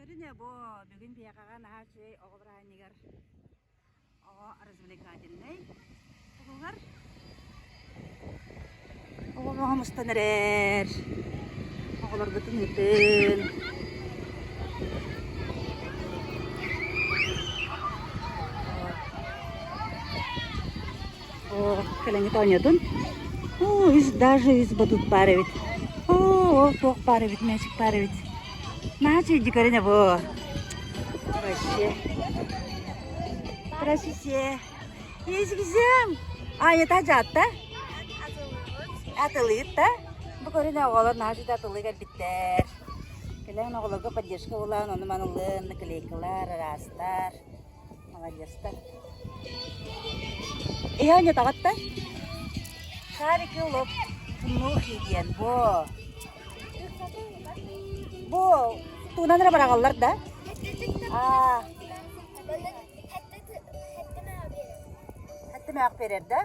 Көрүнэ бу бүгүн биһиэхэҕэ наһаа үчүгэй оҕо бырааһынньыгар оҕо развлекательнай туһугар оҕо бөҕө мустан эрэр оҕолоргутун ыытын Оо, кэлэҥҥит оонньоотун. Оо, үс даже үс батут баар эбит. Оо, туох баар эбит, мээчик баар эбит. Наһаа үчүгэйдик көрүнэ бу. Вообще. Здравствуйте. Езгизем. Аята дьаатта? Атылыыт да? Бу көрүнэ оҕолор наһаа үчүгэй атылыы кэлбиттэр. Кэлэн оҕолорго поддержка булан, ону манылын, наклейкалар, араастар. Молодецтар. Иһэ оонньотоҕут да? Шарики лоп мухи диэн бу. Бу туунан эрэ быраҕаллар да? Аа. Хэттэ мөөх биэрэр да?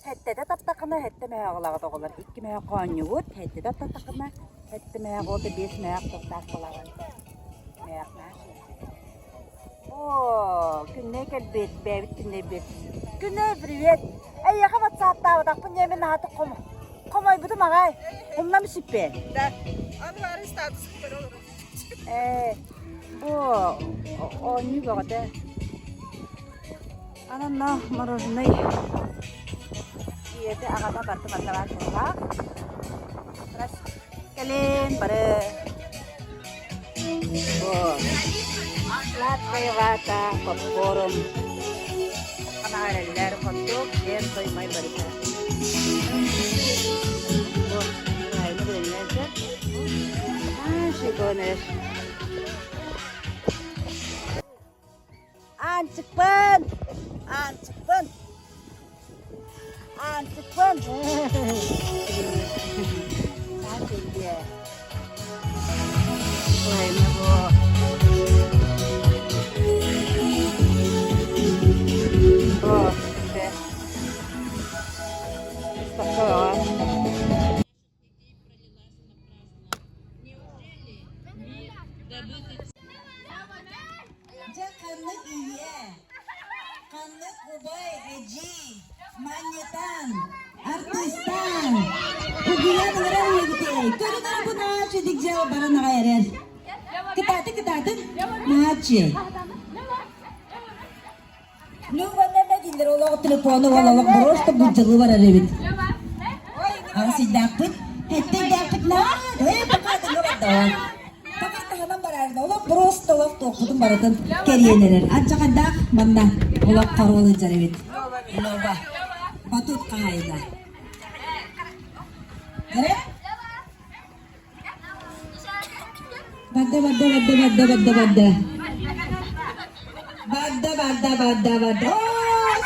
Хэттэтэ таптаххына хэттэ мөөх ылаҕыт оҕолор. Икки мөөх оонньугут, хэттэтэ таптаххына хэттэ мөөх уонна биэс мөөх тохтоох буолаҕын. Мөөх Оо, Күннэй кэлбит, бэйэбит Күннэйбит. Күннэй, привет! Эйиэхэ ватсаптаабатахпын диэн мин наһаа хом хомойбутум аҕай. Умнам сиппэ. Да, аны бары статусын көрө олорор. Ээ, бу оонньуу бөҕөтө. Ананна мороженое ийэтэ аҕата барыта барыта баар буоллаах. Кэлин бары Сладкая вата, попкорн, ханаҕа эрэллэр, хот-дог, диэн соймай барыта. Бу айны билиннэрдэ. Шиконеш. Аанчыкпын! Аанчыкпын! Аанчыкпын! Дьэ ханнык ийэ, ханнык убай, эдьиий, манньытан, артыыстаан, угуйан ыҥырар үһүбүтүй? Көрүн эрэ бу нааччы дьиэ баран аҕай эрэр. Кытааты кытаатын, нааччы. Ну, ванна дииллэр олох телефону уол олох просто былдьылыы барар эбит. Аҕыс ыйдаахпыт, сэттэ ыйдаахпыт ээ пока атыҥҥа бардаҕа. Пока таһынан бараарына олох просто олох туохпутун барытын кэриэн эрэр. Аччахайдаах манна олох хоруол ыдьар эбит. Лоба. Батут хаһайына. Эрэ? Барда, барда, барда, барда, барда, барда. Барда, барда, барда, барда. Оо,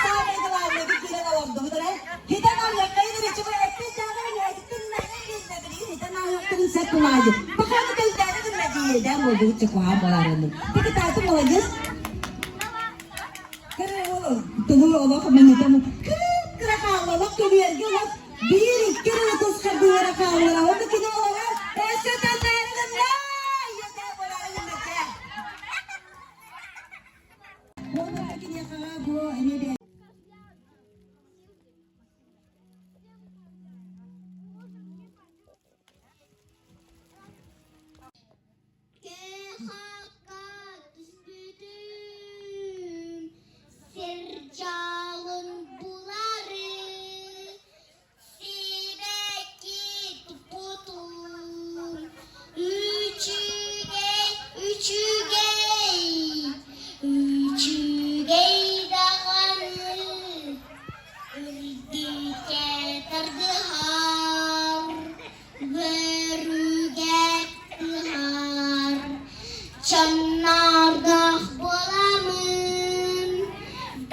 самое главное, киирэн олордубут эрэ. Хитэн алыаххайын речевой эппит-дааҕы ньээдиттэн нахын билигин хитэн алыахтарын сеп кулаайы. Пока кэлдээри гынна диэдэн буолдубут чекуа боларыны. Ты молодец. Тылы олох манытан кып-кыра хаалла олох көбүөргэ олох биир икки эрэ тус хардыылара хааллара онно кини олоҕо өссө тэллээри гынна ийэтэ буолаары гынна Уонна киниэхэҕэ бу эмиэ Кыһакка түспүтүм, сир дьалын булары, сибэкки туппутум. Үчүгэй, үчүгэй, үчүгэй даҕаны үрдүккэ тардыһар. Бөрүгэ тыһар, чаннардаах буоламмын,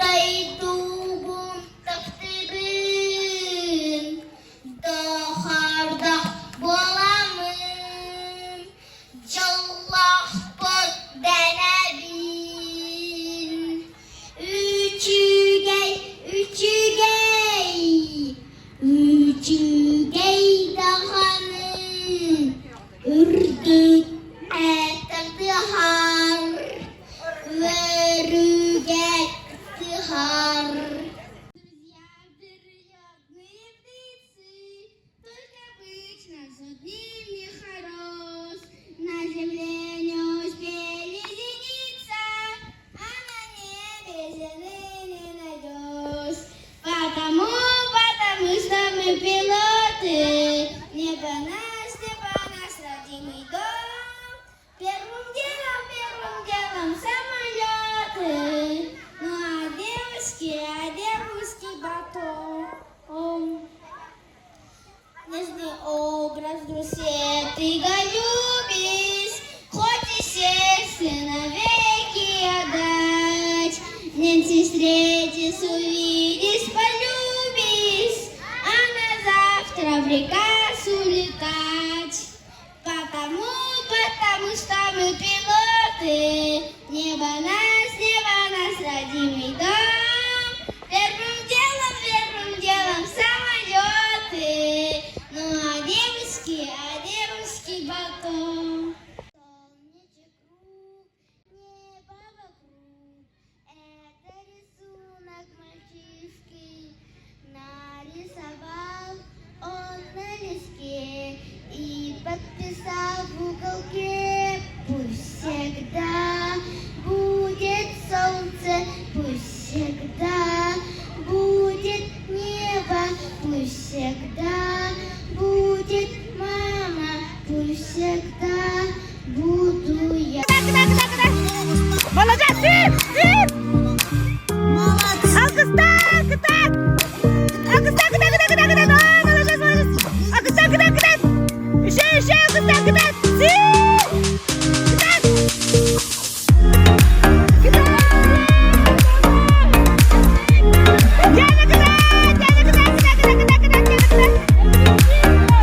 дойдубун таптыыбын, дохордох буоламмын, дьоллоохпут дэнэбин. Үчүгэй, үчүгэй, үчүгэй даҕаны үрдүк этэр тыаһа. мы пилоты, небо наш, небо наш родимый дом. Первым делом, первым делом самолеты, ну а девушки, а девушки потом. Нежный образ в душе ты голюбишь, Хоть и сердце навеки отдать. Нэнси встретишь, увидишь, полюбишь, А на завтра в приказ улетать. Потому, потому что мы пилоты, Небо нас, небо нас, родимый дом. Первым делом, первым делом самолеты, Ну а девушки, а девушки потом. Солнечек круг, небо вокруг, Это рисунок мальчишки нарисовал он на листке и подписал в уголке. Пусть всегда будет солнце, пусть всегда будет небо, пусть всегда будет мама, пусть всегда буду я. Молодец, сир, сир! Молодцы! Алгыстар, кытаат! Алгыстар, кытаат, кытаат, кытаат, кытаат! О, молодец, молодец! Алгыстар, кытаат, кытаат! Еще, еще, алгыстар, кытаат! Сир! Кытаат! Кытаат! Диана, кытаат! Диана, кытаат, кытаат, кытаат, кытаат, кытаат, Диана, кытаат!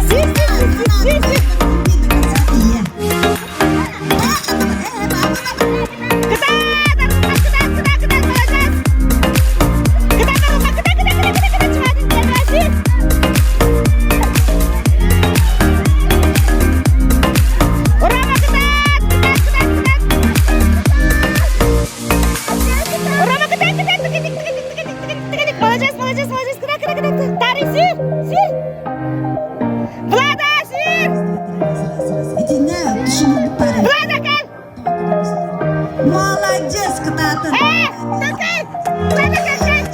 Сир, сир, сир, сир, сир! Кытаат! Арылхан, кытаат, кытаат, кытаат, молодец! Кытаат, Арылхан, кытаат, кытаат, кытаат, кытаат, кытаат, чумаатын, Диана, сир! Ура, кытаат! Кытаат, кытаат, кытаат! Ура, кытаат, кытаат, кытаат, кытаат, кытаат, кытаат, кытаат! Молодец, молодец, молодец! Кытаат, кытаат, кытаат! Тарый, сир! Сир! Влада, сир! Итиннэ түшүнүк бары. Влада, кэл! Молодец, кытаатын. Э, такай! Влада, кэл, кэл!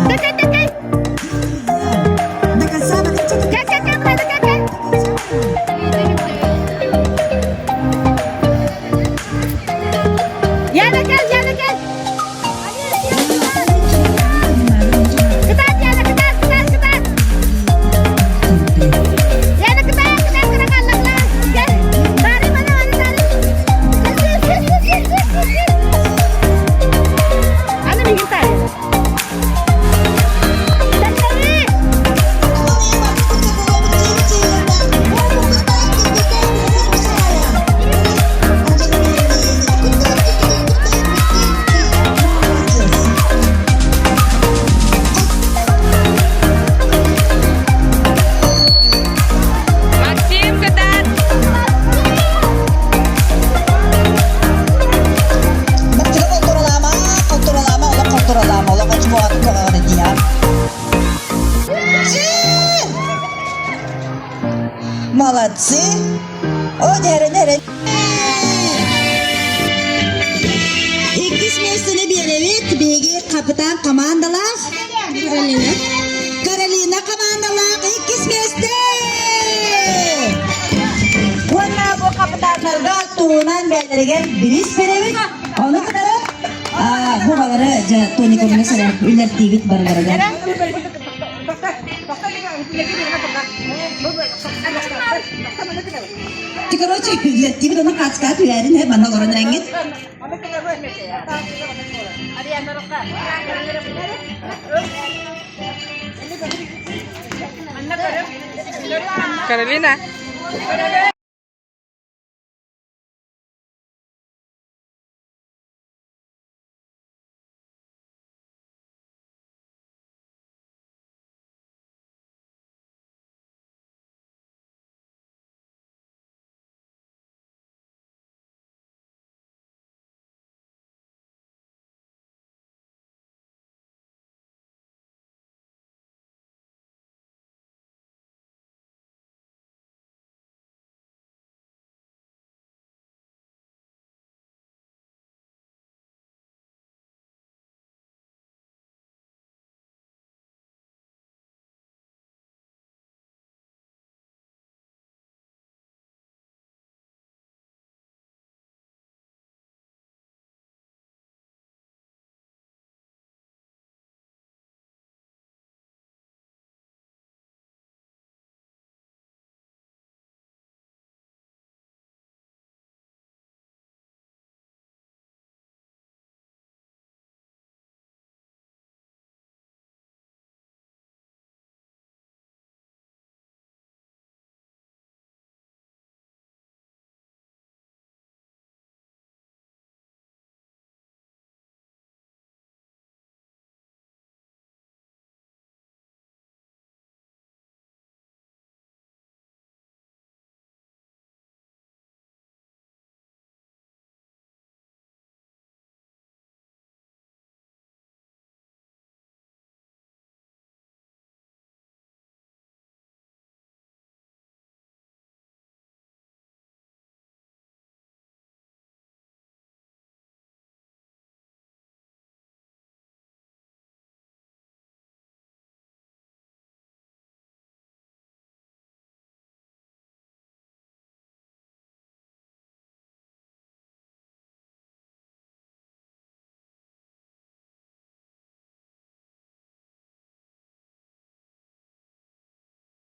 Такай, такай! До конца, до конца. Кэл, кэл, кэл, Влада, кэл, кэл! Яна, кэл, Яна, кэл! Кытаат, Яна, кытаат, кытаат, кытаат! Яна, кытаат, кытаат, кытаат, кытаат, кэл! Тары, мана, мана, тары! Кэл, сир, сир, сир, сир, сир, сир! Аны миигин тары. Тары! Максим, кытаат! Бактыга контролама, контролама, ола контролама, ола контролама, контролама дия. Молодцы. О, дәрі, дәрі. Иккис миэстэни биэрэбит, биһиги капитан командалаах. Каролина. Каролина командалаах, иккис миэстэ. Уонна бу капитаннарга туһунан бэйэлэригэр бириис биэрэбит. Ону кытары бу балары тоникумна үлэртиибит барыларыгар. Ти короче, үлэртиибит ону хаацкаат үйәрин хэ манна олорон эрэҥҥит. Каролина.